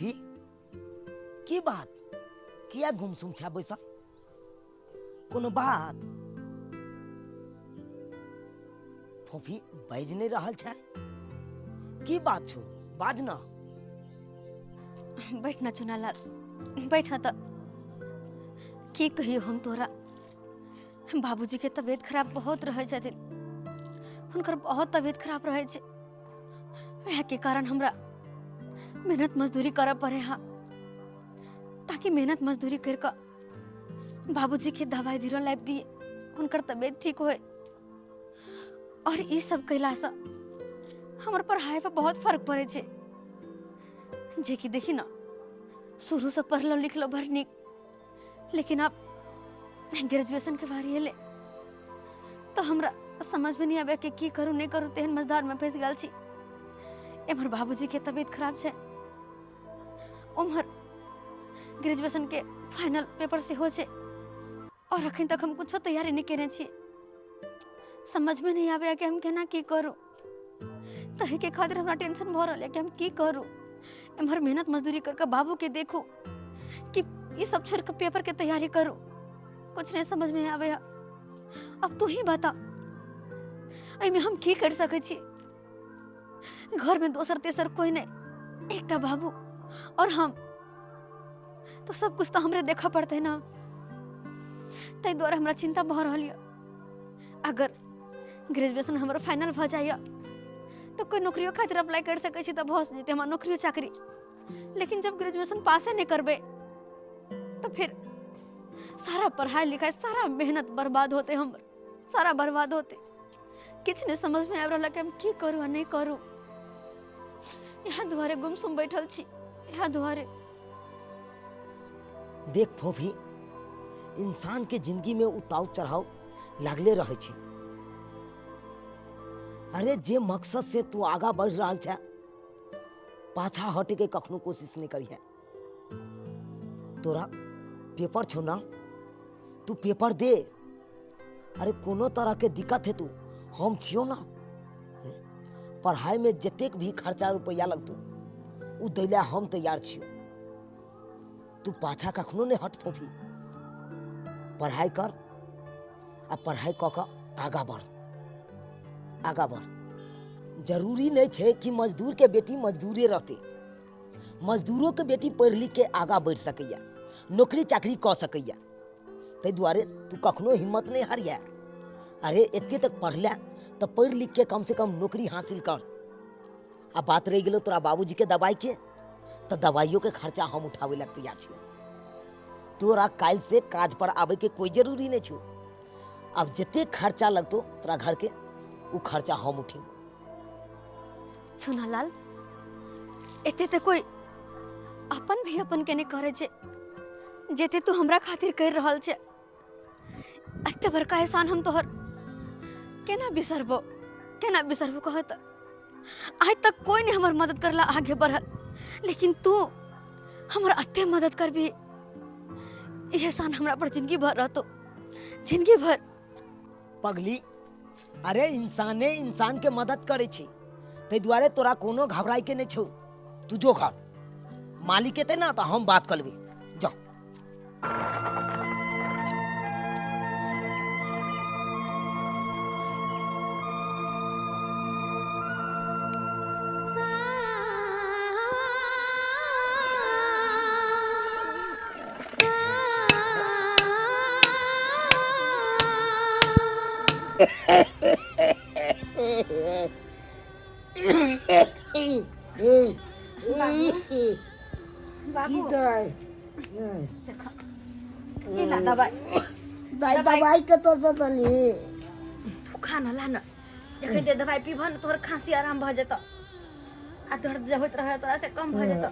फोफी, की बात? किया गुमसुम छा बैसल? कोनो बात? फोफी बाजि नहि रहल छै, की बात छौ? बाज ना। बैठ ना चुनालाल, बैठ तऽ। की कहियो हम तोरा, बाबूजी के तबियत खराब बहुत रहै छथिन, हुनकर बहुत तबियत खराब रहै छै। वएह के कारण हमरा मेहनत मजदूरी करऽ पड़े हा, ताकि मेहनत मजदूरी कर कऽ बाबूजी के दवाई धीरे लाबि दिए, हुनकर तबियत ठीक होए। और ई सब कैलासँ हमर पढ़ाई पर बहुत फर्क पड़ै छै। जे कि देखी ना, शुरूसँ पढ़लो लिखलो बड़ नीक, लेकिन अब ग्रेजुएशन के बारी एलै तऽ हमरा समझ में नहीं आबै कि की करू नहीं करू, तेहन मझधार में फंसि गेल छी। एम्हर बाबूजी के तबियत खराब छै, उम्हर ग्रेजुएशन के फाइनल पेपर सेहो छै, और अखन तक हम कुछो तैयारी नहीं केने छी। समझ में नहीं आबै कि हम केना की करू। तही के खातिर हमरा टेंशन भऽ रहल है कि हम की करू। एम्हर मेहनत मजदूरी करके बाबू के देखू कि ई सब छोड़ के पेपर के तैयारी करू, कुछ नहीं समझ में आवे। अब तू ही बता, एहिमे हम की कर सकै छी? घर में दोसर तेसर कोई नहीं, एकटा बाबू और हम, तो सब कुछ तो हमरे देखऽ पड़तै ना। ताहि दुआरे हमरा चिंता भऽ रहल यऽ। अगर ग्रेजुएशन हमर फाइनल भऽ जाइए तऽ कोइ नौकरियो खातिर अप्लाई करि सकै छी, तऽ भऽ जेतै हमर नौकरियो चाकरी। लेकिन जब ग्रेजुएशन पासे नहि करबै तऽ फिर सारा पढ़ाई लिखाई, सारा मेहनत बर्बाद होते, हमर सारा बर्बाद होते। किछु नहि समझमे आबि रहल कि हम की करू आ नहि करू। इएह दुआरे गुमसुम बैठल छी, इएह दुआरे। देख फोफी, इंसान के जिंदगी में उतार चढ़ाव लागले रहे छै। अरे जे मकसद से तू आगा बढ़ रहल छै, पाछा हटे के कखनो कोशिश नहीं करिहे। तोरा पेपर छौ ना, तू पेपर दे। अरे कोनो तरह के दिक्कत है तू, हम छियो ना। पढ़ाई में जतेक भी खर्चा रुपया लगतो उ दैला हम तैयार छियो। तू पाछा कखनो नहीं हट फोफी, पढ़ाई कर आ पढ़ाई कऽ कऽ आगा बढ़, आगा बढ़। जरूरी नहीं छै कि मजदूर के बेटी मजदूरे रहते, मजदूरों के बेटी पढ़ि लिख के आगा बढ़ि सकैया, नौकरी चाकरी कऽ सकैया। ताहि दुआरे तू कखनो हिम्मत नहीं हारिया। अरे एते तक पढ़ले तऽ पढ़ि लिख के कम से कम नौकरी हासिल कर। आ बात रहि गेलो तोरा बाबूजी के दवाई के, तऽ दवाइयो के खर्चा हम उठाबै लए तैयार छियौ। तोरा काल्हि से काज पर आबै के कोई जरूरी नहीं छौ। अब जते खर्चा लगतो तोरा घर के, उ खर्चा हम उठेबो। चुनालाल, एते तऽ कोई अपन भी अपन के नहीं करे छै जेते तू हमरा खातिर कर रहल छै। एते बड़का एहसान हम तोहर केना बिसरबो, केना बिसरबो कह तऽ। आइ तक कोई नहीं हमर मदद करला आगे बढ़ल, लेकिन तू हमर अते मदद करबी, ई एहसान हमरा पर जिंदगी भर रहतो, जिंदगी भर। पगली, अरे इंसाने इंसान के मदद करे छै, ताहि दुआरे तोरा कोनो घबराई के नहीं छौ। तू जो घर, मालिक एतै ना तऽ हम बात कऽ लेबै, जा। बाबू, की दाइ? ई ला दवाई। दाइ, दवाई कतऽसँ देली? तू खा ना, ला ना। जखन जे दवाई पीबह ने तोहर खांसी आराम भऽ जेतौ, आ दर्द जे होइत रहै तोरा से कम भऽ जेतौ।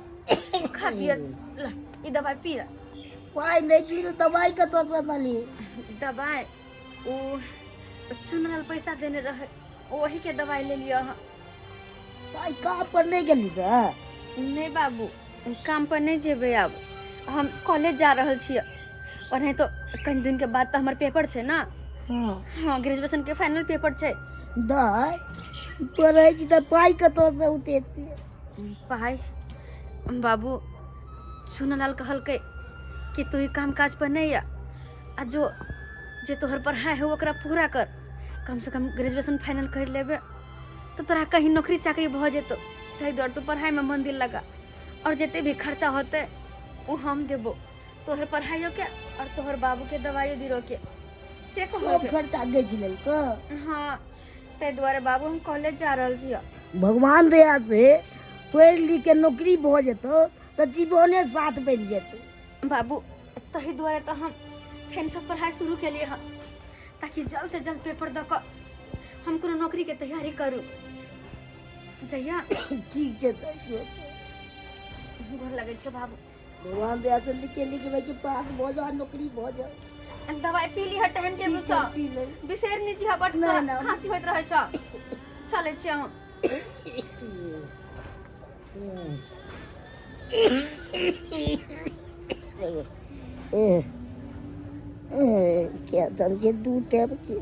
खा पिय ला, ई दवाई पी ला। पाइ नहि छी तऽ दवाई कतऽसँ देली? दवाई ओ चुनल पैसा देने रहे, वही के दवाई ले लिअ अहाँ। आइ काम पर नहि गेली तऽ? नहि बाबू, काम पर नहि जेबै, आब हम कॉलेज जा रहल छियै। ओनाहि तो कनि दिन के बाद तऽ हमर पेपर छै ना। हाँ। हाँ, ग्रेजुएशन के फाइनल पेपर छै। दाइ, पढ़ै छी तऽ पाइ कतऽसँ औतै एते? पाइ बाबू, चुनालाल कहलकै कि तू ई काम काज पर नहीं आ, आ जो जे तोहर पढ़ाई है ओकरा पूरा कर, कम से कम ग्रेजुएशन फाइनल कर लेबे तो तोरा कहीं नौकरी चाकरी भऽ जेतौ। ताहि दुआरे तू पढ़ाइमे मन दिल लगा, और जते भी खर्चा होतै ओ हम देबो, तोहर पढ़ाइयो के और तोहर बाबू के दवाइयो दिरो के से सब कहलकै। खर्चा गैच लेलको। हाँ, ताहि दुआरे बाबू हम कॉलेज जा रहल छियै। भगवान दया से पढ़ि लिख के नौकरी भऽ जेतौ तऽ जीवने साथ बनि जेतौ। बाबू ताहि दुआरे तऽ हम फेरसँ पढ़ाइ शुरू केलियै हँ, ताकि जल्द से जल्द पेपर दऽ कऽ हम कोनो नौकरीके तैयारी करू। जहिया ठीक छै तऽ गोर लगै छै बाबू। भगवान दया से लिखे लिखबै कि पास भऽ जाओ, नौकरी भऽ जाओ। दवाई पी लीह टाइम टेबुल ठीक छै, सँ, पी लेबै। बिसरि नहि जिह, बड नहि, तोरा नहि। खाँसी होइत रहै छौ। चलै छियै हम। क्या दम के दू टैप के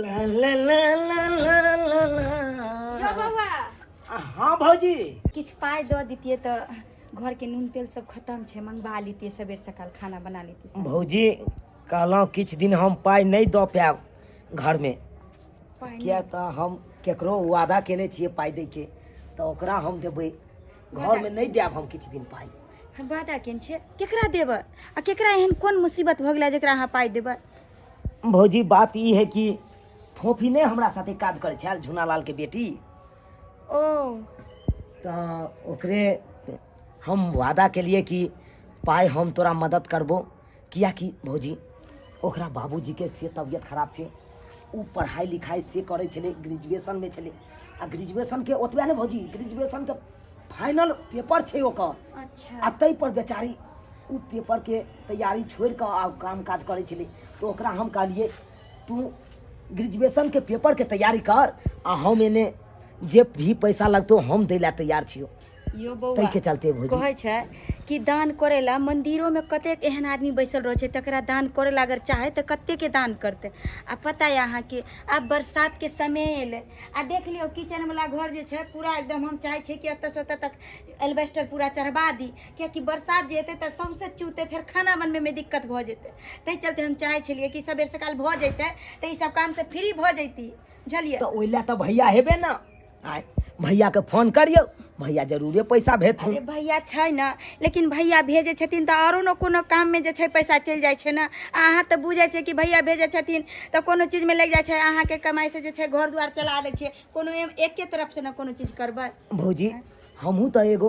ला ला ला ला ला ला ला। यो बौआ। हाँ भौजी, किछु पाइ दऽ दितियै तऽ घरके नून तेल सब खतम छै, मंगवा लितियै, सबेर सकाल खाना बना लितियै। भौजी कहलहुँ किछु दिन हम पाइ नहि दऽ पायब घरमे, पाइ किया तऽ हम केकरो वादा केने छियै पाइ दैके, तऽ ओकरा हम देबै, घरमे नहि देब हम किछु दिन पाइ। हम वादा केने छियै, केकरा देबै आ केकरा एहन कोन मुसीबत भऽ गेलै जेकरा अहाँ पाइ देबै? भौजी बात ई है कि फोफी नहि हमरा साथे काज करै छल, झुनालालके बेटी। ओ तऽ ओकरे हम वादा केलिए कि पाइ हम तोरा मदद करबो, कियाकि भौजी ओकरा बाबूजीके से तबियत खराब छै, ओ पढ़ाइ लिखाइ से करै छलै, ग्रेजुएशनमे छलै, आ ग्रेजुएशनके ओतबे नहि भौजी, ग्रेजुएशनके फाइनल पेपर छै ओकर। अच्छा। आ ताहि पर बेचारी ओ पेपरके तैयारी छोड़ि कऽ आ काम काज करै छलै, तऽ ओकरा हम कहलियै तू ग्रेजुएशनके पेपरके तैयारी कर आ हम एने जे भी पैसा लगतौ हम दै लए तैयार छियौ। यो बौआ, ताहिके चलते भौजी कहै छै कि दान करै ला मंदिरोमे कतेक एहन आदमी बैसल रहै छै, तकरा दान करै ला अगर चाहे तऽ कतेकके दान करतै। आ पता यऽ अहाँके, आब बरसातके समय एलै आ देख लियौ किचनवला घर जे छै पूरा एकदम, हम चाहै छियै कि एतऽसँ ओतऽ तक एल्बेस्टर पूरा चढ़बा दी, कियाकि बरसात जे एतै तऽ सौँसे चूतै, फेर खाना बनबैमे दिक्कत भऽ जेतै। ताहि चलते हम चाहै छलियै कि सबेर सकाल भऽ जेतै तऽ ई सब कामसँ फ्री भऽ जैती, बुझलियै? तऽ ओहि लए तऽ भैया हेबे ने, आय भैयाके फोन करियौ, भैया जरूरे पैसा भेजथुन। अरे भैया छै ने, लेकिन भैया भेजै छथिन तऽ आरो ने कोनो काममे जे छै पैसा चलि जाइ छै ने। आ अहाँ तऽ बुझै छियै कि भैया भेजै छथिन तऽ कोनो चीजमे लागि जाइ छै, अहाँके कमाइसँ जे छै घर दुआर चला दै छियै, कोनो एके तरफसँ ने कोनो चीज करबै। भौजी हमहूँ तऽ एगो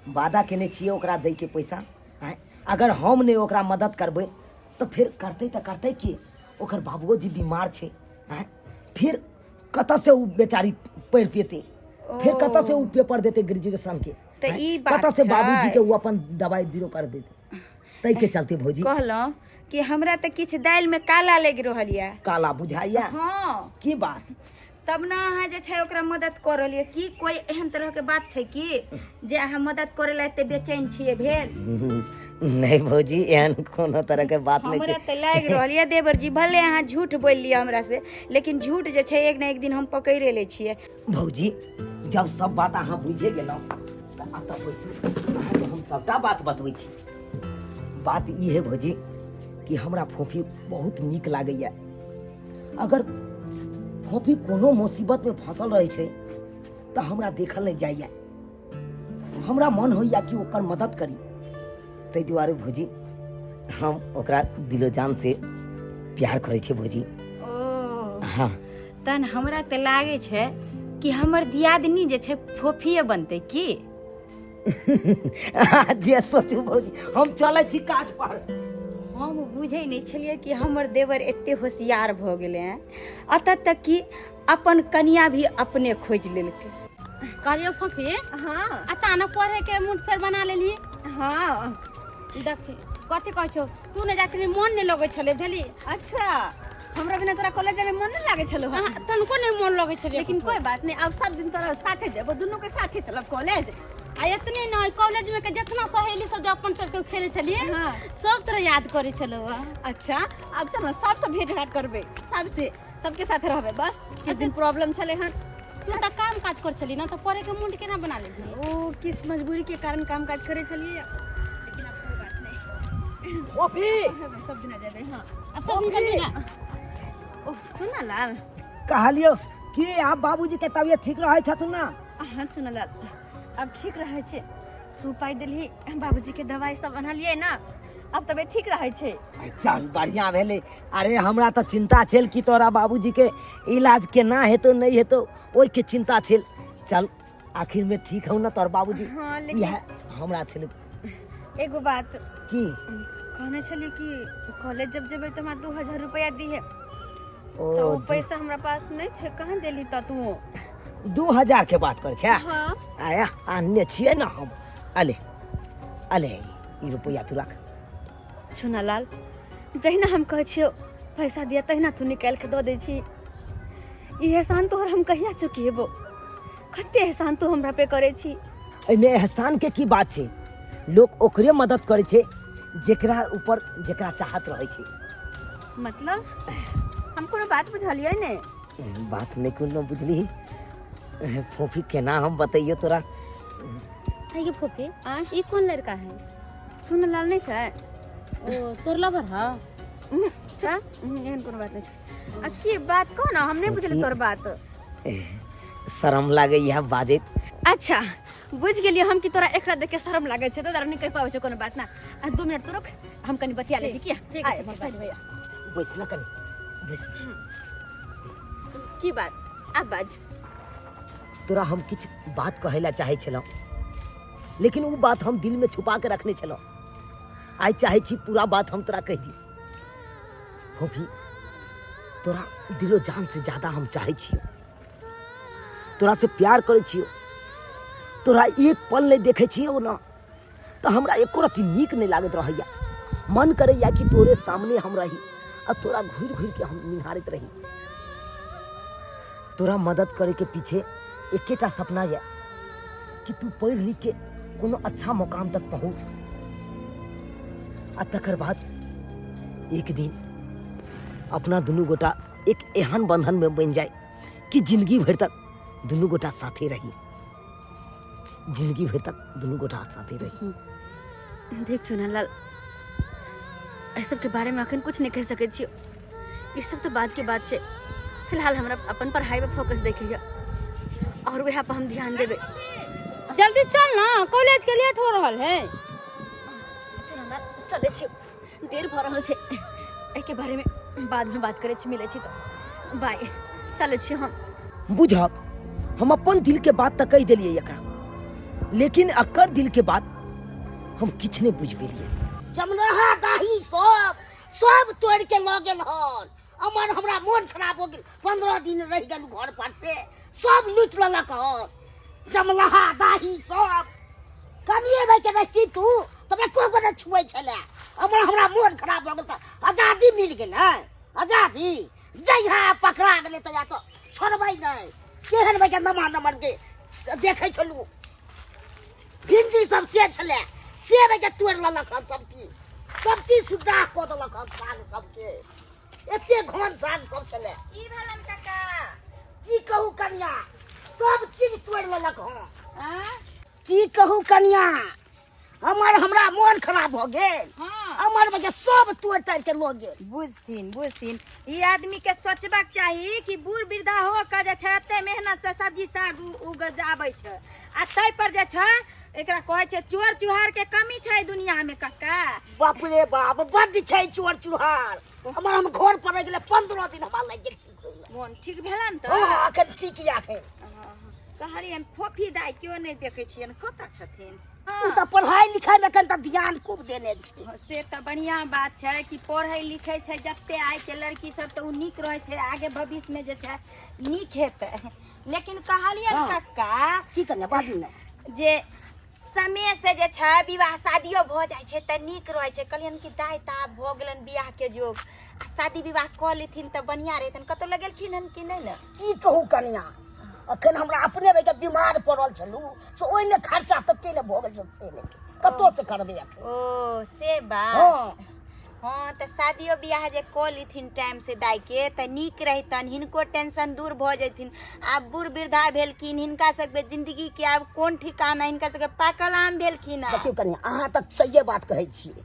वादा केने छियै ओकरा दैके पैसा, आँय अगर हम नहि ओकरा मदद करबै तऽ फेर करतै तऽ करतै के? ओकर बाबुओ जी बीमार छै, आँय फेर कतऽसँ ओ बेचारी पढ़ि पेतै, फेर कतऽसँ ओ पेपर देतै ग्रेजुएशनके, तऽ ई बात कतऽसँ छै। बाबूजीके ओ अपन दबाइ दिरो कर देतै। ताहिके चलते भौजी कहलहुँ कि हमरा तऽ किछु दालिमे काला लागि रहल यऽ। काला बुझाइया? हाँ। की बात? तब ने अहाँ जे छै ओकरा मदद कऽ रहल यऽ की कोइ एहन तरहके बात छै की जे अहाँ मदद करै लए एते बेचैन छियै भेल? नहि भौजी, एहन कोनो तरहके बात नहि हमरा छै। तऽ लागि रहल यऽ देवर जी, भले अहाँ झूठ बोलि लिअ हमरा से, लेकिन झूठ जे छै एक ने एक दिन हम पकड़े लै छियै। भौजी जब सब बात अहाँ बुझे गेलहुँ तऽ एतऽ बैसू, अहाँके हम सबटा बात बतबै छी। बात ई है भौजी कि हमरा फोफी बहुत नीक लागैया। अगर फोफी कोनो मुसीबतमे फंसल रहै छै तऽ हमरा देखल नहि जाइया, हमरा मन होइया कि ओकर मदद करी। ताहि दुआरे भौजी हम ओकरा दिलो जान से प्यार करै छियै भौजी। ओ हाँ। तहन हमरा तऽ लागै छै कि हमर दियादनी जे छै फोफिए बनतै की? जे सोचू भौजी, हम चलै छी काज पर। हम बुझै नहि छलियै कि हमर देवर एते होशियार भऽ गेलै हैं, एतऽ तक कि अपन कनिया भी अपने खोजि लेलकै। कहलियौ फूफी, हाँ। अचानक पढ़े के मूड फेर बना लेली? हाँ। देखी कथी कहै छौ, तू नहि जाइ छली मन नहि लगै छलै, बुझली? अच्छा, हमरा बिना तोरा कॉलेज जाय में मन नहीं लागे छलो? अहाँ तनिको नहीं मन लगै छलै। लेकिन कोई बात नहीं, अब सब दिन तोरा साथे जेबो, दुनू के साथे चलब कॉलेज। आ एतने नहि, कॉलेज में के जितना सहेली सब जे अपन सबके खेले छलियै, हाँ। सब तोरा याद करै छलौ। अच्छा, अब चल ना सबसे भेंट घाट करबे, सबसे सबके साथ रहबे। बस किछ दिन प्रॉब्लम छले हन। तू तऽ काम काज कर छली ना, तऽ पढ़े के मूड केना बना लेली? ओ किछ मजबूरी के कारण काम काज करे छलियै, लेकिन फोफी सब दिना जेबै। हां, अब सब दिन चलबी ना? ओ चुना लाल, कहलियो कि आब बाबूजी के तबियत ठीक रहै छथुन ना? हाँ चुना लाल, अब ठीक रहै छै। तू पाइ देलही, बाबूजी के दवाई सब अनलियै ना, अब तबियत ठीक रहै छै। चल, बढ़िया भेलै। अरे हमरा तऽ चिंता छल कि तोरा बाबूजी के इलाज केना हेतौ नहि हेतौ, ओहिके चिंता छल। चल, आखिर में ठीक हौ ना तोहर बाबूजी? हाँ, लेकिन इएह हमरा छल। एगो बात। की? कहने छलियै कि कॉलेज जब जेबै तऽ हमरा 2000 रुपया दिहे। ओ तऽ ओ पैसा हमरा पास नहि छै। कहाँ देली तऽ तू? 2000 के बात करै छै? हाँ। आया, आनने छियै ने हम। अले अले, ई रुपैआ तू राख। चुना लाल, जहिना हम कहै छियौ पैसा दिया, तहिना तू निकालि के दऽ दै छी। ई एहसान तोहर हम कहिया चुकेबो? कते एहसान तू हमरा पे करै छी। एहिमे एहसान के की बात छै? लोक ओकरे मदद करै छै जेकरा ऊपर जेकरा चाहत रहै छै। मतलब हम कोनो बात बुझलियै ने। बात नहि कोनो बुझली फोफी, केना हम बतैयो तोरा? आइ फोफी, आँय? ई कोन लड़का है? चुना लाल नहि छै? ओ तोर लवर है? एहन कोनो बात नहि छै। आ की बात कह ना, हम नहि बुझलियै तोर बात। शरम लागैया बाजैत। अच्छा, बुझि गेलियै हम कि तोरा एकरा देख के शरम लागै छै, तो नहीं कहि पाबै छै। कोनो बात ना, आ 2 मिनट तो रुक, हम कनि बतिया लै छी। किया? ठीक आय, छै, ठीक। साइड भैया। बैस ना कनि, बैस। की बात? आब बाज। तोरा हम किछु बात कहै लए चाहै छलहुँ, लेकिन ओ बात हम दिलमे छुपा के रखने छलहुँ। आइ चाहै छी पूरा बात हम तोरा कहि दी। फोफी, तोरा दिलो जान से ज्यादा हम चाहै छियौ, तोरा से प्यार करै छियौ। तोरा एक पल नहि देखै छियौ ना तऽ हमरा एको रत्ती नीक नहि लागैत रहैया। मन करैया कि तोरे सामने हम रही आ तोरा घुरि घुरि के हम निहारैत रही। तोरा मदद करे के पीछे एकेटा सपना यऽ कि तू पढ़ि लिख के कोनो अच्छा मुकाम तक पहुँच आ तकर बाद एक दिन अपना दुनू गोटा एक एहन बंधन में बनि जाए कि जिंदगी भरि तक दुनू गोटा साथे रही, जिंदगी भरि तक दुनू गोटा साथे रही। देख चुनालाल, एहि सबके बारे में अखन कुछ नहीं कह सकै छियौ। ई सब तऽ बाद के बात छै। फिलहाल हमरा अपन पढ़ाई पे फोकस देखैया और वएह पर हम ध्यान देबै। जल्दी चल ना, कॉलेज के लेट हो रहल है। चुनालाल, चलै छियौ, देर भऽ रहल छै। एहिके बारे में बाद में बात करै छी। मिलै छी तऽ बाय, चलै छी हम। बुझब, हम अपन दिल के बात तऽ कहि देलियै एकरा, लेकिन एकर दिल के बात हम किछु नहि बुझि पेलियै। जमनहा दाही सब सब तोड़ के लऽ गेल हन। अमर हमरा मोन खराब हो गेल। 15 दिन रहि गेल घर पर से सब लूटि लेलक हन, जमलहा दाही सब। कनिए भाई के रहिती तू तब एको गो नहि छुए छलै। अमर हमरा मोन खराब भऽ गेल। तऽ आजादी मिल गेल है, आजादी। जहिया पकड़ा गेलै तहिया तऽ छोड़बै नहि। केहन भाई के नमहर नमहर के देखै छलहुँ, भिंडी सब से छलै, से भाई के तोड़ि लेलक हन। सब चीज, सब चीज सुड्डाह कऽ देलक हन साग सबके। एते घन साग सब छलै। की भेलन काका? की कहू कनिया, सब चीज तोड़ि लेलक हन। आँ? की कहू कनिया, हमर हमरा मोन खराब भऽ गेल। हमर बच्चा सब तोड़ि ताड़ि के लऽ गेल। बुझथिन, बुझथिन। ई आदमी के सोचबाक चाही कि बूढ़ वृद्धा हो के जे छै एते मेहनत से सब्जी साग उपजाबै छै आ ताहि पर जे छै एकरा कहै छै चोर चुहार के कमी छै दुनिया में काका? बाप रे बाप, बड्ड छै चोर चुहार। हमर हम घर पर रहि गेलै, 15 दिन हमरा लागि गेल ठीक होइमे। मोन ठीक भेलन तऽ? हँ, अखन ठीक यऽ अखन। कहलियनि फोफी दाइ केओ नहि देखै छियनि, कतऽ छथिन? ओ तऽ पढ़ाइ लिखाइमे कनि तऽ ध्यान खूब देने छै। हँ, से तऽ बढ़िआँ बात छै कि पढ़ै लिखै छै जते आइके लड़की सब तऽ ओ नीक रहै छै, आगे भविष्यमे जे छै नीक हेतै। लेकिन कहलियनि कक्का। की कनिया, बाजू ने। जे समय से जे छै विवाह शादियो भऽ जाइ छै तऽ नीक रहै छै। कहलियनि कि दाइ तऽ आब भऽ गेलनि बियाहके जोग आ शादी विवाह कऽ लेथिन तऽ बढ़िआँ रहितनि। कतहु लगेलखिन हन कि नहि ने? की कहू कनिया, अखन हमरा अपने भए बीमार पड़ल छलहुँ से ओहिमे खर्चा तते ने भऽ गेल छै, से नहि कतौ से करबै अखन। ओ से बात। हँ। हँ, तऽ शादियो बियाह जे कऽ लेथिन टाइम से दाइके तऽ नीक रहितनि, हिनको टेंशन दूर भऽ जैथिन। आब बूढ़ वृद्धा भेलखिन, हिनका सबके जिंदगीके आब कोन ठिकाना? हिनका सबके पाकल आम भेलखिन आब। देखियौ कनिया, अहाँ तऽ सहिए बात कहै छियै।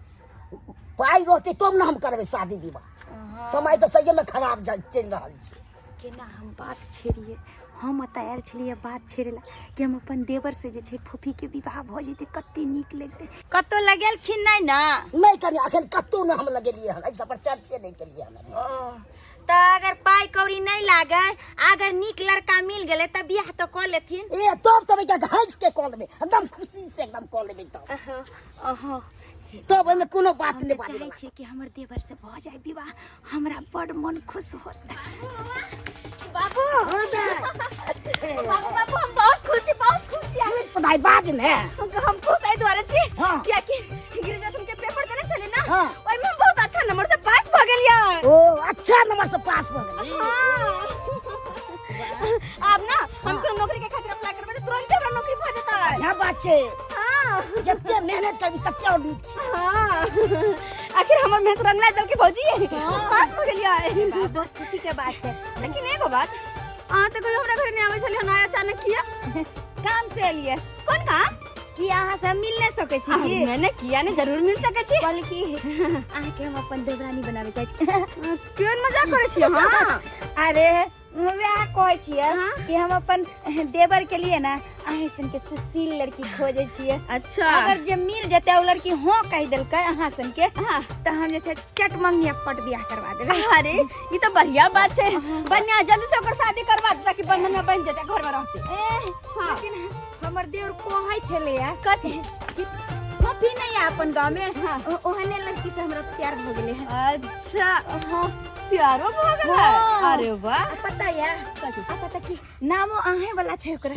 पाइ रहतै तब ने हम करबै शादी विवाह। समय तऽ सहिएमे खराब चलि रहल छै। केना हम बात छेड़िए? हम एतऽ आयल छलियै बात छेड़े ला कि हम अपन देवर से जे छै फूफीके विवाह भऽ जेतै, कते नीक लगतै। कतौ लगेलखिन नहि ने? नहि कनि, अखन कतौ नहि हम लगेलियै हन, एहि सब पर चर्चे नहि केलियै हन अभी। ओ तऽ अगर पाइ कौड़ी नहि लागै, अगर नीक लड़का मिल गेलै तऽ बियाह तऽ कऽ लेथिन। ए तब तब एकरा हँसि के कऽ लेबै, एकदम खुशी से एकदम कऽ लेबै। तब अहो तब ओहिमे कोनो बात हम नहि तऽ बाजै चाहै छियै कि हमर देवर से भऽ जाय विवाह, हमरा बड मन खुश होत। बाबू। हाँ दाइ। बाबू, बाबू, हम बहुत खुश छी, बहुत खुश छी। दाइ बाज ने। हम खुश एहि दुआरे छी कियाकि ग्रेजुएशन के पेपर देने छली ना, ओहिमे हम बहुत अच्छा नंबर से पास भऽ गेलियै। ओ अच्छा नंबर से पास भऽ गेली। हाँ। आब ना हम कोनो नौकरी के खातिर अप्लाई करबै तऽ तुरंत हमरा नौकरी भऽ जेतै। इएह बात छै। हाँ। जते मेहनत करबी तते और नीक छै। हाँ, आखिर हमर मेहनत रंग ला देलकै भौजी, पास भऽ गेलियै। बहुत खुशी के बात छै। लेकिन एगो बात, अहाँ तऽ कहियो हमरा घरे नहि आबै छलियै हन, आइ अचानक किया? काम से एलियै। कोन काम? कि अहाँ सब मिल नहि सकै छी की? नहि नहि, किया नहि, जरूर मिल सकै छी। कहली कि अहाँके हम अपन देवरानी बनाबै चाहै छी। केहन मजाक करै छी अहाँ? अरे वएह कहै छियै कि हम अपन देवर के लिए ना अहाँ सन के सुशील लड़की खोजै छियै। अच्छा। अगर जे मिल जेतै ओ लड़की, हाँ कहि देलकै अहाँ सन के, हाँ। तऽ हम जे छै चट मंगनी पट बियाह करवा देबै। अरे ई तऽ बढ़िया बात छै, बढ़िया, जल्दी से ओकर शादी करवा दे ताकि बंधन में बंध जेतै, घर में रहतै। ए हाँ। लेकिन हमर देवर कहै छलैया कथी? कि फोफी नहीं है अपन गांव में, हाँ। ओहने लड़की से हमरा प्यार भऽ गेलै है। अच्छा, हाँ, प्यारो भऽ गेलै। हाँ। अरे वाह। आ पता या आता तक कि नामो अहें वाला छै ओकरा,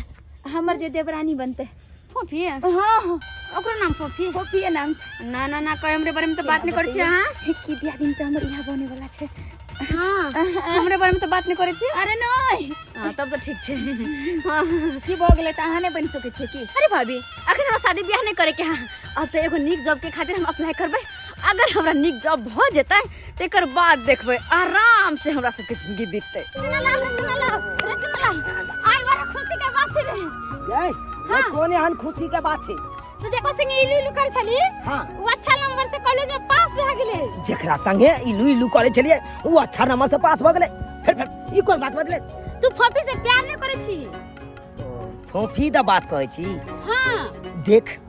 हमर जे देवरानी बनते। फोफी? हाँ हाँ। ओकरो नाम फोफी? फोफी नाम छै। ना ना ना, कहे हमरे बारे में तो बात नहीं करै छी अहाँ। की दिया दिन तऽ हमर इहा बने वाला छै। हाँ, हमरे बारे में तो बात नहीं करै छी। अरे नहीं। हाँ, तब तऽ ठीक छै। हाँ। की भऽ गेलै, तऽ अहाँ नहि बनि सकै छियै की? अरे भाभी, अखन हमरा शादी बियाह नहीं करे के है। अब तऽ एगो नीक जॉब के खातिर हम अप्लाई करबै। अगर हमरा नीक जॉब भऽ जेतै तऽ एकर बाद देखबै, आराम से हमरा सबके जिंदगी बीततै। चुनालाल, रे चुनालाल, रे चुनालाल, आइ बड़ा खुशी के बात छै रे। यै यै, कोन एहन खुशी के बात छै? तू जेकरा संगे इलू इलू करै छली, हाँ। वो अच्छा नंबर से कॉलेज में पास भए गेलै। जेकरा संगे इलू इलू करे छलियै ओ अच्छा नंबर से पास भऽ गेलै, फिर फिर ई कोन बात बदले? तू फोफी से प्यार नहीं करै छी? फोफी द बात कहै छी? हाँ। देख,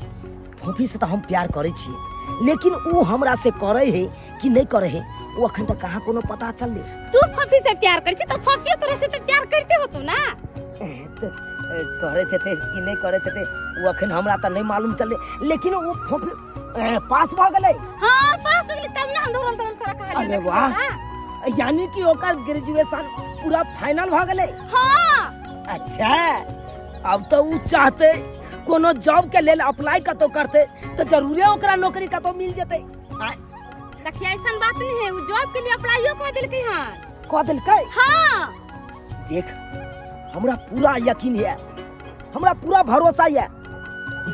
फोफी से तऽ हम प्यार करै छी, लेकिन ओ हमरा से करै है कि नहीं करै है ओ अखन तक कहाँ कोनो पता चलले। तू फोफी से प्यार करै छी तऽ फोफी तोरा से तऽ प्यार करते होतो ना? तऽ करैत हेतै कि नहि करैत हेतै ओ अखन हमरा तऽ नहि मालूम चलले, लेकिन ओ फोफी पास भऽ गेलै। हाँ, पास हो गेलै तब ना हम दौड़ल दौड़ल तोरा कहलियै। अरे वाह, यानी कि ओकर ग्रेजुएशन पूरा फाइनल भऽ गेलै। हाँ। अच्छा, अब तऽ उ चाहते कोनो जॉब के लेल अप्लाई कतौ करते तऽ जरूरे ओकरा नौकरी कतौ मिल जेतै। आय, देखिए ऐसन बात नहीं है, वो जॉब के लिए अप्लाइयो कर देलकै हन। कऽ देलकै? हाँ। देख, हमरा पूरा यकीन है, हमरा पूरा भरोसा है,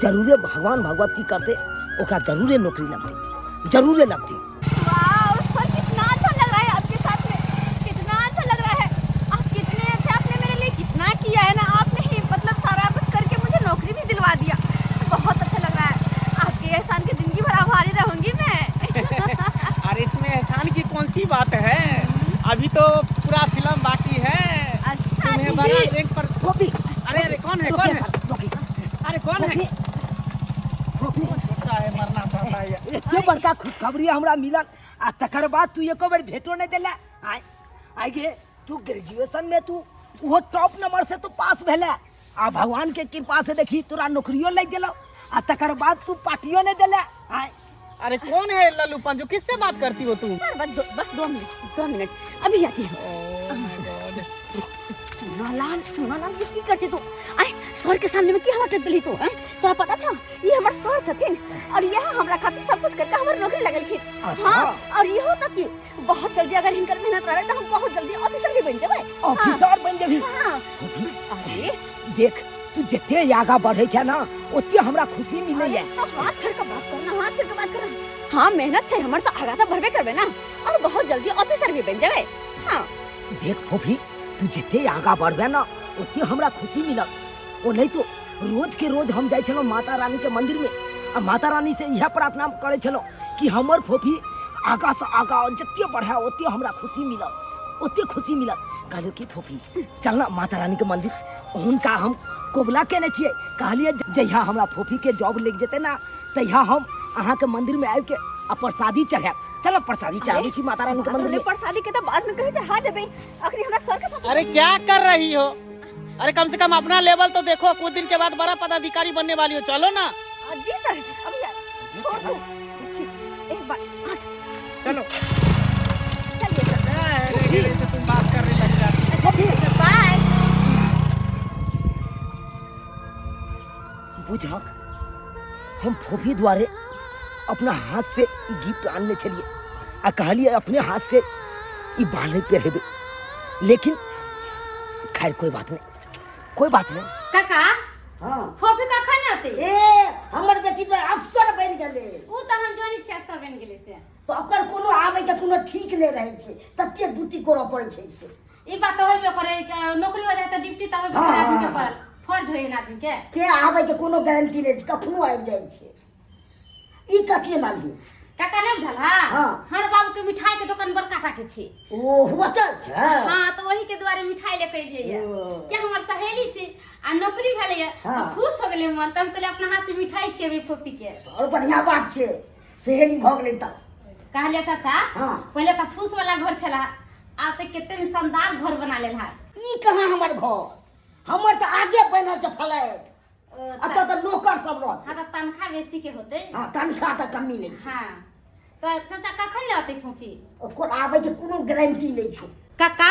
जरूरे भगवान भगवती करते ओकरा जरूरे नौकरी लगते, जरूरे लगते। वाह सर, कितना अच्छा लग रहा है आपके साथ में, कितना अच्छा लग रहा है। आप कितने अच्छे, आपने मेरे लिए कितना किया है ना, आपने ही मतलब सारा कुछ करके मुझे नौकरी भी दिलवा दिया। बहुत अच्छा लग रहा है, आपके एहसान के जिंदगी भर आभारी रहूंगी मैं। अरे इसमें एहसान की कौन सी बात है, अभी तो पूरा फिल्म बाकी है। अच्छा तुम्हें दीदी। बड़ा रैंक पर फोफी। अरे अरे कौन है, कौन है? रोकी। अरे कौन है? फोफी। छोटा है, मरना चाहता है। एते बड़का खुशखबरी हमरा मिलल आ तकर बाद तू एको बेर भेटो नहीं देला। आय आय गे, तू ग्रेजुएशन में तू वो टॉप नंबर से तू पास भेला आ भगवान के कृपा से देखी तोरा नौकरियो लग गेलो आ तकर बाद तू पार्टियो नहीं देला। आय अरे कौन है लल्लू पंजू, किससे बात करती हो तुम? सर बस बस 2 मिनट, 2 मिनट, अभी आती हूँ। चुनालाल, चुनालाल, ये की कर छी तू? आय, सर के सामने में की हमरा देली तू? हैं, तोरा पता छौ, ये हमर सर छथिन और यह हमरा खातिर सब कुछ करके हमर नौकरी लगलखिन। अच्छा। हाँ, और इहो तक कि बहुत जल्दी अगर हिनकर मेहनत रहै तऽ हम बहुत जल्दी ऑफिसर भी बन जेबै। ऑफिसर बन जेबही? हाँ। अरे देख, तू जते आगा बढ़े छै ना ओते हमरा खुशी मिलैया। तो हाथ छोड़ के बात करना, हाथ छोड़ के बात करना। हाँ, मेहनत छै हमर तो आगा तो बढ़बे करबे ना और बहुत जल्दी ऑफिसर भी बन जेबै। हाँ। देख फोफी, तू जते आगा बढ़बे ना ओते हमरा खुशी मिलत। ओ नहीं तो रोज के रोज हम जाइ छलहुँ माता रानी के मंदिर में आ माता रानी से इएह प्रार्थना करै छलहुँ कि हमर फोफी आगाँ से आगाँ जते बढ़ाए ओते हमरा खुशी मिलत, ओते खुशी मिलत। कहलियो कि फोफी चल ना माता रानी के मंदिर, हुनका हम कोबला केने छियै। कहलिए जहिया हमरा फोफी के जॉब लग जेतै ना तहिया हम अहाँ के मंदिर में आबि के आ प्रसादी चढ़ायब। चलो प्रसादी चढ़ाबै छी माता रानी के मंदिर में। प्रसादी के तो बाद में कहीं चढ़ा देबै, अखनी हमरा सर के साथ। अरे क्या कर रही हो? अरे कम से कम अपना लेवल तो देखो, कुछ दिन के बाद बड़ा पदाधिकारी बनने वाली हो, चलो ना। जी सर, अभी छोड़ दो। देखिए एक बार चलो चलिए सर। अरे से तुम बात करने लग जाती हो। बाय। बुझक हम फोफी द्वारे अपना हाथ से ई गिफ्ट आनने छलिए आ कहलिए अपने हाथ से ई बाल नहीं पहिरेबै, लेकिन खैर कोई बात नहीं, कोई बात नहीं। काका हाँ फोफी कखन औतै? ए हमर बेटी पर अफसर बनि गेलै। उ तऽ हम जानै छियै अफसर बनि गेलै से। तऽ ओकर कोनो आबै के कोनो ठीक नहि रहै छै, तते ड्यूटी करऽ पड़ै छै से। ई बात तऽ होबे करै, नौकरी हो जाए तऽ ड्यूटी तऽ होबे करे आदमी के, पड़ल फर्ज होय आदमी के। के आबै के कोनो गारंटी नहि छै, कखनो आबि जाइ छै। ई कथी मानही काका नहि बुझल? हाँ। हमर बाबू के मिठाई के दुकान बड़का टा के छै। ओ होटल छै। हाँ तऽ ओही के दुआरे मिठाई ले के एलियै ये। ओ। के हमर सहेली छै आ नौकरी भेलै ये। हाँ। तऽ खुश हो गेलै मन, तऽ हम कहलियै अपना हाथ से मिठाई खिएबै फोफी के। और बढ़िया बात छै, सहेली भऽ गेलै तऽ। कहलियै चाचा हाँ। पहिले तऽ फूस वाला घर छला, आब तऽ कते में शानदार घर बना लेल है। ई कहाँ हमर घर, हमर तऽ आगे बनल छै फ्लैट, एतऽ तऽ नौकर सब रहत। हाँ तऽ तनख्वाह बेसी के होतै। हाँ तनख्वाह तऽ कमी नहि छै। हाँ तऽ चाचा कखन ले औतै फोफी? ओकर आबै के कोनो गारंटी नहि छौ। काका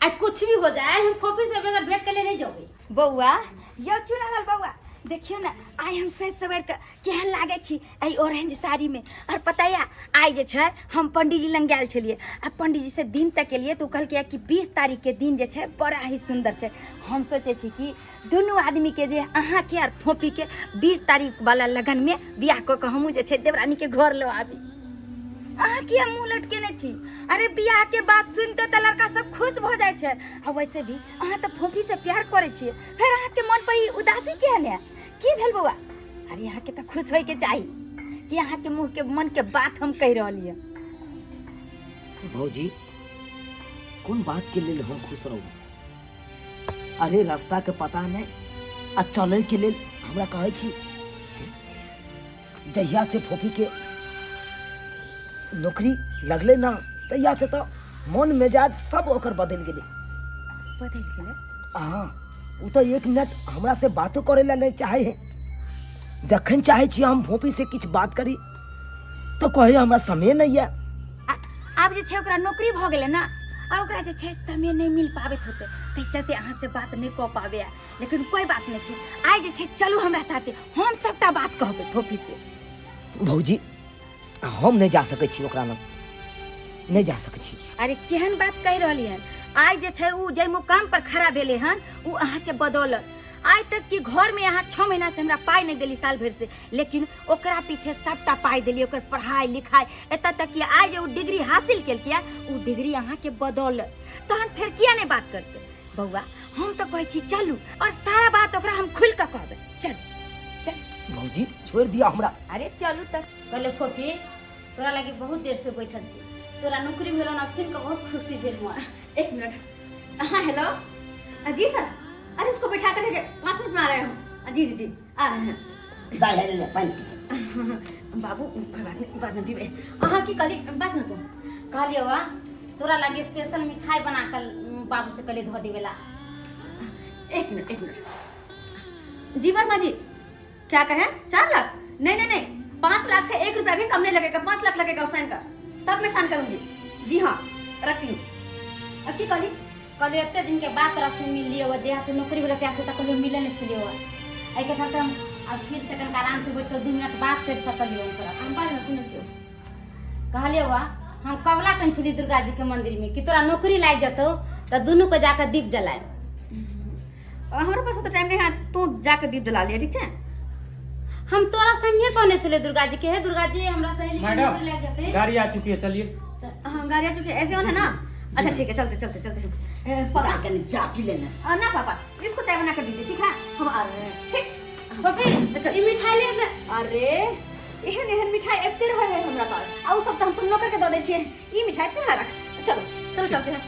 आइ कुछ भी हो जाए हम फोफी से बगैर भेंट के लिए नहीं जेबै। बौआ यौ चुनालाल बौआ देखियौ ने आइ हम सज सवारि कऽ केहन लागै छी एहि ऑरेंज साड़ीमे। और पता यऽ आइ जे छै हम पंडीजी लग गेल छलियै आ पंडीजी से दिन तक एलियै तऽ ओ कहलकै कि 20 तारीख के दिन जे छै बड़ा ही सुन्दर छै। हम सोचै छी कि दुनू आदमीके जे अहाँके आर फोफीके 20 तारीख वाला लगनमे बियाह कऽ कऽ हमहूँ जे छै देवरानीके घर लऽ आबी। अहाँ किया मुँह लटकेने छी? अरे बियाह के बात सुनते तऽ लड़का सब खुश भऽ जाइ छै। आ वैसे भी अहाँ तऽ फोफी से प्यार करै छियै, फेर अहाँके मन पर ई उदासी केहन है? की भेल बौआ? अरे अहाँके तऽ खुश होइके चाही कि अहाँके मुँह के मन के बात हम कहि रहलियै। भौजी कोन बात के लेल हम खुश रहू? अरे रास्ता के पता नहीं आ चले के लेल हमरा कहै छी। जहिया से फोफी के नौकरी लगले ना तहिया से तो मन मिजाज सब ओकर बदलि गेलै। बदलि गेलै? हाँ ओ तो एक मिनट हमरा से बातो करे ला नहीं चाहे है। जखन चाहे छी हम फोफी से किछु बात करी तो कहे हमरा समय नहीं है। आब जे छै ओकरा नौकरी भऽ गेलै ना और ओकरा जे छै समय नहीं मिल पाबैत होतै, ताहि चलते अहाँ से बात नहीं कऽ पाबै। लेकिन कोई बात नहीं छै, आइ जे छै चलू हमरा साथे, हम सबटा बात कहबै फोफी से। भौजी हम नहीं जा सकै छी ओकरा लग, नहीं जा सकै छी। अरे केहन बात कहि रहली हन? आइ जे छै उ जाहि मुकाम पर खड़ा भेलै हन उ अहाँके बदौलत। आइ तक कि घर में अहाँ 6 महीना से हमरा पाइ नहीं देली साल भरि से, लेकिन ओकरा पीछे सबटा पाइ देली, ओकर पढ़ाई लिखाई, एतऽ तक कि आइ जे उ डिग्री हासिल केलकै उ डिग्री अहाँके बदौलत। तहन फेर किया नहीं बात करतै? बौआ हम तऽ कहै छी चलू और सारा बात ओकरा हम खुलि कऽ कहबै। चलू चलू। भौजी छोड़ि दिअ हमरा। अरे चलू तऽ। कहले फोफी तोरा लागी बहुत देर से बैठल छी, तोरा नौकरी भेलो ना सुन के बहुत खुशी भेल मोरा। एक मिनट। हाँ हेलो जी सर, अरे उसको बैठा कर 5 मिनट में आ रहे हैं हम। जी जी जी आ रहे हैं। दाइ हे ले पानि पी। बाबू कोई बात नहीं, बाद में पीबे। अहाँ की कहली बस ना तुम। कहलियो वा तोरा लागी स्पेशल मिठाई बना कर बाबू से कहली धो देवेला। एक मिनट एक मिनट। जी वर्मा जी क्या कहें? 4 लाख? नहीं नहीं नहीं, 5 लाख से 1 रुपया भी कम नहीं लगेगा, 5 लाख लगेगा उस साइन का, तब मैं साइन करूंगी। जी हाँ रखती हूँ। अब की कहली? कहलियो एते दिन के बाद तोरा से मिललियो, जहिया से नौकरी भेलो तहिया से तऽ कहियो मिलल नहीं छलियो। एहिके चलते हम अब फिर से कनिक आराम से बैठ के 2 मिनट बात कर सकलियो तोरा। हम बात सुनै छियो। कहलियो वा हम कबला कन छली दुर्गा जी के मंदिर में कि तोरा नौकरी लागि जतौ तऽ दुनू के जाके दीप जलाए। हमरा पास तो टाइम नहीं है, तू जाके दीप जला लिया ठीक छै? हम तोरा संगे कहने छलियै दुर्गा जी के, हे दुर्गा जी हमरा सहेली के नौकरी लागि जतै। गाड़ी आ चुकी है, चलिए। हाँ गाड़ी आ चुकी है, ऐसे है ना? अच्छा ठीक है चलते चलते चलते हैं। पापा कनी चाय पी लेना। ना पापा इसको चाय बना कर दीजिए ठीक है, हम आ रहे हैं। ठीक पापी अच्छा। ई मिठाई ले ले। अरे एहन एहन मिठाई आबिते रहै है हमरा पास, आ उ सब तऽ हम सब नौकर के दऽ दै छियै। ई मिठाई तू रख, चलो चलो चलते हैं।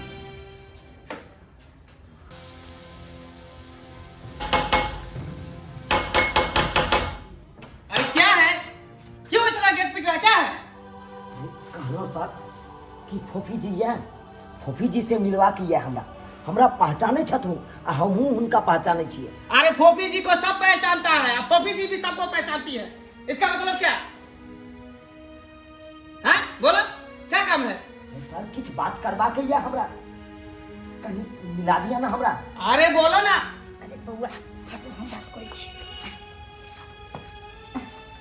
अरे क्या है, क्यों इतना गेट पिट रहा है, क्या है? कहलो सर कि फोफी जी ये फोफी जी से मिलवा के ये हमरा हमरा पहचाने छथुन आ हमहूँ हुनका पहचाने छियै। अरे फोफी जी को सब पहचानता है, फोफी जी भी सबको पहचानती है, इसका मतलब क्या है? बोलो क्या काम है? सर किछ बात करवा के ये हमरा कहीं मिला दिया ना हमरा। अरे बोलो ना। अरे बउआ हटू, हम बात करै छी।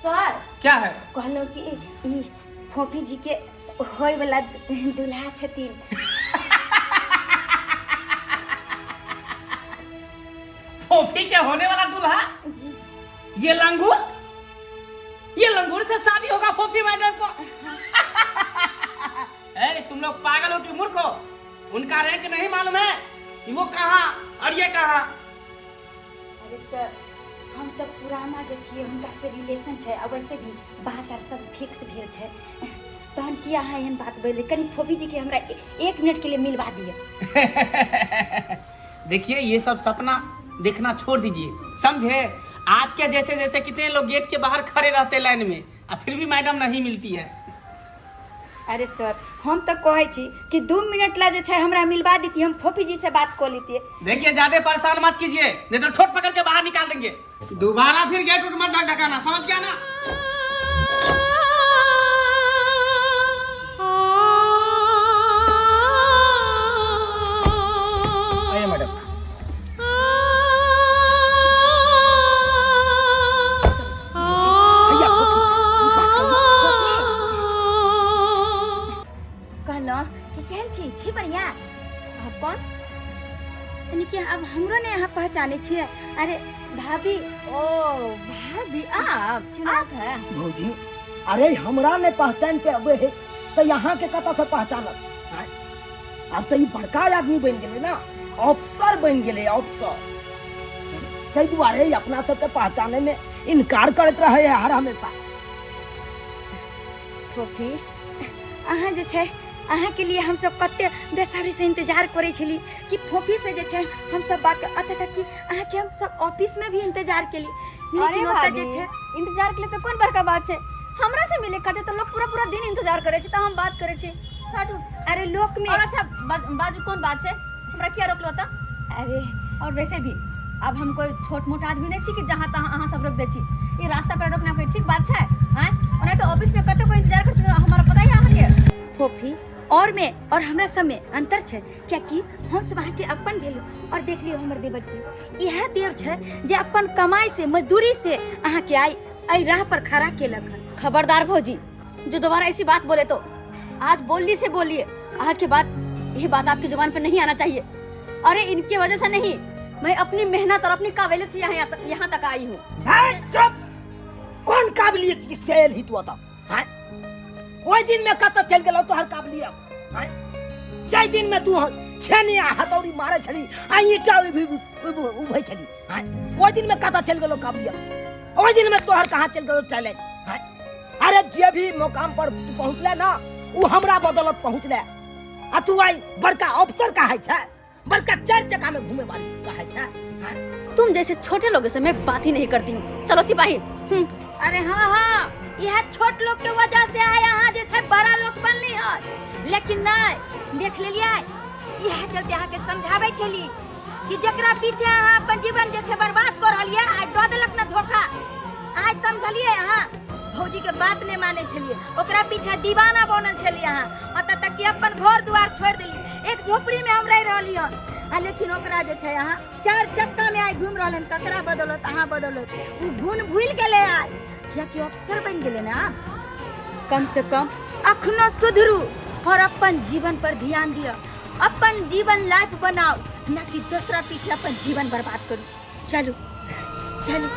सर क्या है? कहलहुँ कि ई फोफी जी के होय वाला दूल्हा छथिन। फोफी के होने वाला दूल्हा? जी। ये लंगूर, ये लंगूर से शादी होगा फोफी मैडम को? ए, तुम लोग पागल हो कि मूर्ख हो? उनका रैंक नहीं मालूम है कि वो कहाँ और ये कहाँ। अरे सर हम सब पुराना जे छियै हुनका से रिलेशन छै, आ वैसे भी बात आर सब फिक्स भेल छै, तहन किया अहाँ एहन बात बोलली? कनी फोफी जी के हमरा 1 मिनट के लिए मिलवा दिअ। देखिए ये सब सपना देखना छोड़ दीजिए, समझे? आपके जैसे जैसे कितने लोग गेट के बाहर खड़े रहते लाइन में, और फिर भी मैडम नहीं मिलती है। अरे सर हम तो कहै छी कि 2 मिनट ला जे छै हमरा मिलवा देती, हम फोफी जी से बात कऽ लेतियै। देखिए ज्यादा परेशान मत कीजिए, नहीं तो ठोट पकड़ के बाहर निकाल देंगे। दोबारा फिर गेट उठ मत ढकाना, समझ गया ना? आइए मैडम। भैया, फोफी, बात करू ना। कहलहुँ कि केहन छी? छी बढ़िआँ? आप कौन? यानी कि अब हमरो ने अहाँ पहचाने छियै। अरे भाभी। ओ भाभी आप, आप है? भौजी अरे हमरा ने पहचान पे अबे है तो यहाँ के कतऽ से पहचानत? आब तो ई बड़का आदमी बनि गेलै ना, अफसर बनि गेलै अफसर, ताहि दुआरे अपना सबके पहचाने में इनकार करैत रहे है हर हमेशा। फोफी अहाँ जे छै अहाँ के लिए हम सब कते बेसब्री से इंतजार करै छली कि फोफी से जे छै हम सब बात कर, अतः तक कि अहाँ के हम सब ऑफिस में भी इंतजार केली, लेकिन ओतऽ जे छै इंतजार के लिए तो कोन बड़का बात छै, हमरा से मिले खातिर तो लोग पूरा पूरा दिन इंतजार करे छै, त हम बात करे छी। हटू। अरे लोक में और अच्छा बाजू कोन बात छै, हमरा किया रोकलो त? अरे और वैसे भी अब हम कोई छोट मोट आदमी नहीं छी कि जहाँ तहाँ अहाँ सब रोक दै छी, ई रास्ता पर रोकना कोई ठीक बात छै? आँय, ओना तो ऑफिस में कते कोई इंतजार करते हमरा पता है अहाँ के। फोफी और में और हमरा सब में अंतर छै, कियाकि हम सब अहाँ के अपन भेलु और देख लियो हमर देवर के, इएह देव छै जे अपन कमाई से मजदूरी से अहाँ के आई एहि राह पर खड़ा केलक हन। खबरदार भौजी जो दोबारा ऐसी बात बोले तो आज बोली से बोलिए, आज के बाद ये बात आपकी जुबान पे नहीं आना चाहिए। अरे इनकी वजह से नहीं, मैं अपनी मेहनत और अपनी काबिलियत से यहाँ तक आई हूँ। चुप, कौन काबिलियत की सेल ही तू आता? ओहि दिन में कतऽ चलि गेलौ तोहर काबिलियत? जाहि दिन में तू छेनी आ हथौड़ी मारै छली आ ईंटा उभै छली, ओहि दिन में कतऽ चलि गेलौ काबिलियत? ओहि दिन में तोहर कहाँ चलि गेलौ टैलेंट? अरे जे भी मुकाम पर तू पहुँचले ना उ हमरा बदौलत पहुँचले, आ तू आई बड़का अफसर कहाय छै, बड़का 4 चक्का में घूमे वाली कहाय छै। तुम जैसे छोटे लोगों से मैं बात ही नहीं करती हूँ, चलो सिपाही। अरे हाँ हाँ, यह छोट लोग के वजह से आया यहाँ जे छै बड़ा लोग बनली है, लेकिन नहीं देख लेलियै, यह चलते अहाँ के समझाबै छली कि जकरा पीछे अहाँ अपन जीवन जे छै बर्बाद कर रहलियै, आइ दऽ देलक ना धोखा। आज समझलियै अहाँ भौजी के बात नहीं मानै छलियै, ओकरा पीछे दीवाना बनल छलियै अहाँ, अतः तक कि अपन घर दुआर छोड़ि देलियै, एक झोपड़ी में हम रहि रहली हन, आ लेकिन ओकरा जे छै अहाँ 4 चक्का में आइ घुमि रहल हन, ककरा बदौलत? अहाँ बदौलत। उ गुण भूलि गेलै आइ, कियाकि अफसर बनि गेलै ना। कम से कम अखनो सुधरू और अपन जीवन पर ध्यान दिअ, अपन जीवन लाइफ बनाओ, ना कि दोसरा पीछे अपन जीवन बर्बाद करू। चलू चलू।